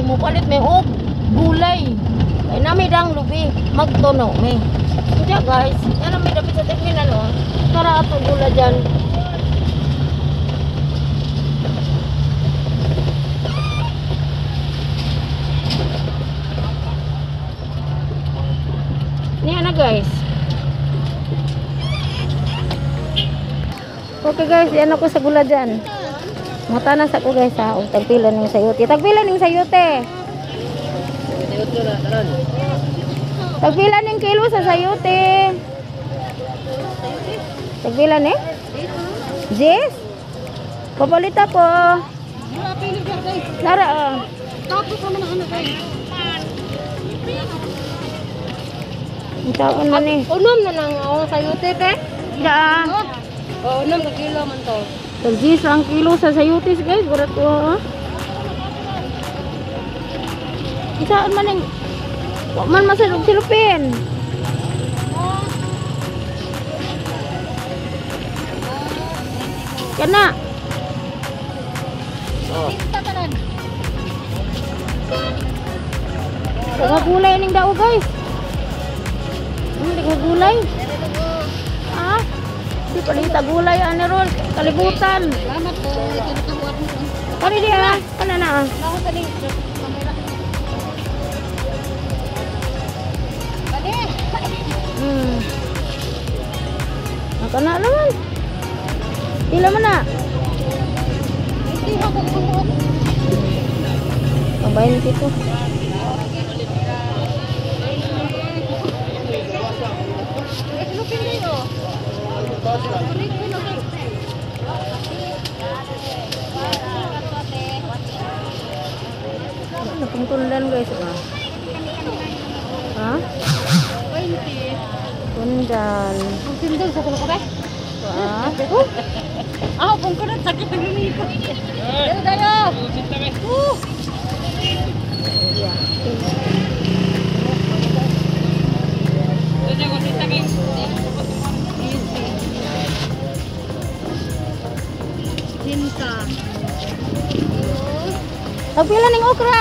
Kay mo palit may og gulay. Kay nami dang lubi, magtuno mi. Kaya guys, yan ang may dapit sa terminal oh. Tara ato gula dyan. Niya na guys. Okay guys, yan ako sa gula dyan. Mata na sa ko guys ha. Og tagpila ning sayote. Tagpila ning sayote. Tagpila ning kilo sa sayote. Tagpila ni? Jess? Papalit ako. Nara ah. Ang taon man eh. Unom na lang ako sayote te. Da. Oh, unom ka kilo man to. Tag-10 ang kilo sa sayutis guys. Barat ko ha. Isaan man ang wa man masalog silupin. Kana. Oh. Daghang gulay ning dao guys. Daghang gulay. Ah. Di palita gulay ani ron kalibutan. Salamat po. Ito na mo. Kani di ah. Kana na ah. Ako sa ning kamera. Bali. Kana naman. Pila man na? Hindi ako kukuha. Pambahin dito. Ano kung tundan guys ah? Ha? 20. Tundan. Ang tindog sa kulo ko ba? Ah? Oh, Ah, pong kunod sakit ang lumi ko. Pero dayo. Yeah. Cinta. Tagpila ning okra?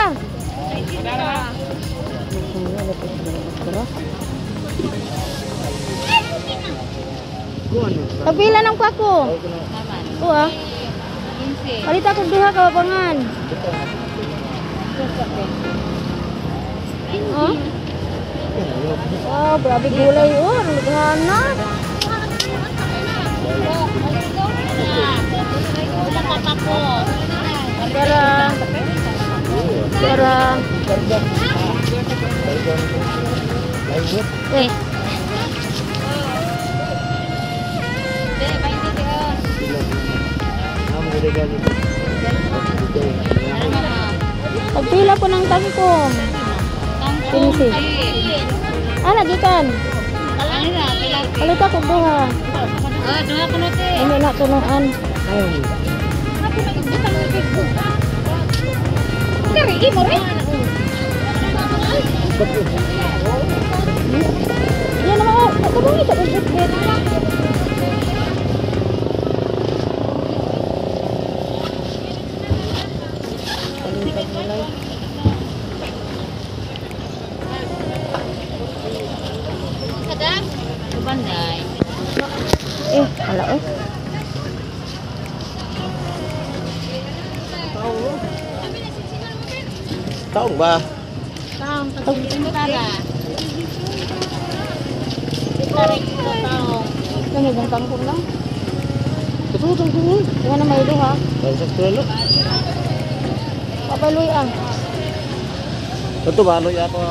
Tagpila ng kwako? Oo ah. 15. Palit ako duha ka babangan. Oh? Wow, grabe gulay oh, ang na. Tara. Tara. Eh, pagpila ko ng kangkong. 15. Ah, nagikan. Palit ako duha. Ah, duha ko na te. Ano na tunuan. Kari imo rin. Yan naman oh, kabungi sa bit. Sadam. Banday. Eh, ala eh. Taong ba? Taong tara. Tara taong. Kami bang kangkong lang? Totoo, totoo. Yan na may duha. Bansak tulo. Papaloy ah. Totoo ba loy ako?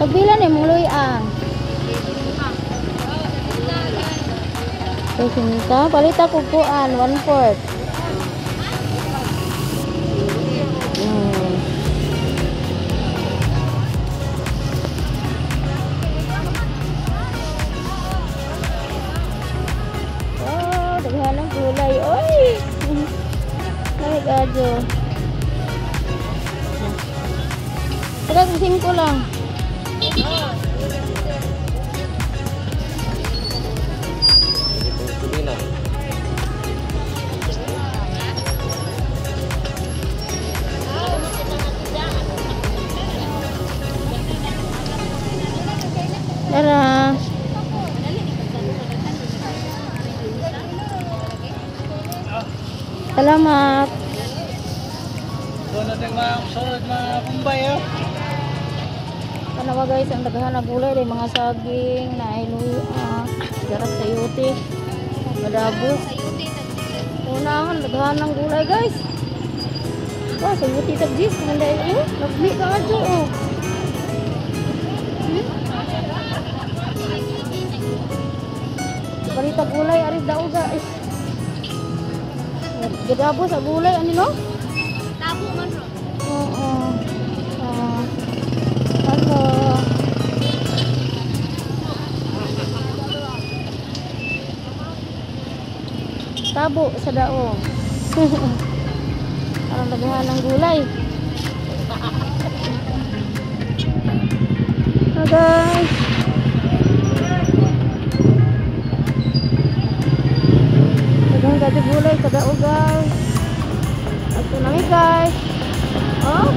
Pagpila ni mong luy ah. 60, palit ako kuan, 1/4. Oh, daghan ng gulay. Oy! Ay, gadyo. Taga 5 lang. Salamat. Doon natin mga sunod mga kumbay oh. Tanawa guys, ang daghan na gulay day mga saging, nailuy, garas sayote, madabos. Unahan, daghan ng gulay guys. Wah, sayote tag jis, manday oh, nagli ka adto oh. Balita gulay aris daw guys. Gadabos sa gulay ani no? Tabo man ro. Oo. Hello. Tabo sa daong. Parang daghan ng gulay. Hi guys. Daghan ka gulay sa daog guys. Ato na mi guys. Oh.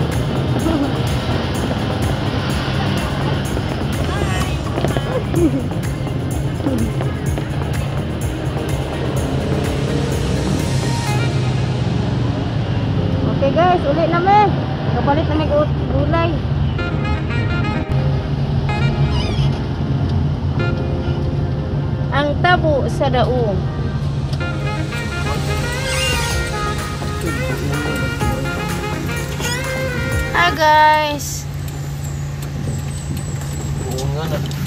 Okay guys, uli na mi. Kapalit na mi gulay. Ang tabo sa daong. Hi guys.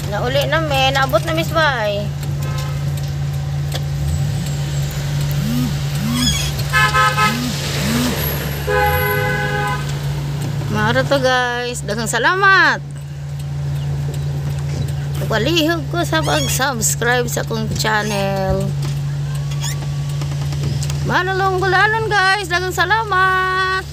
Nauli na mi, naabot na Miss Bay. Mara to guys, daghang salamat. Palihog ko sa pag-subscribe sa akong channel. Manalong gulanon guys, daghang salamat.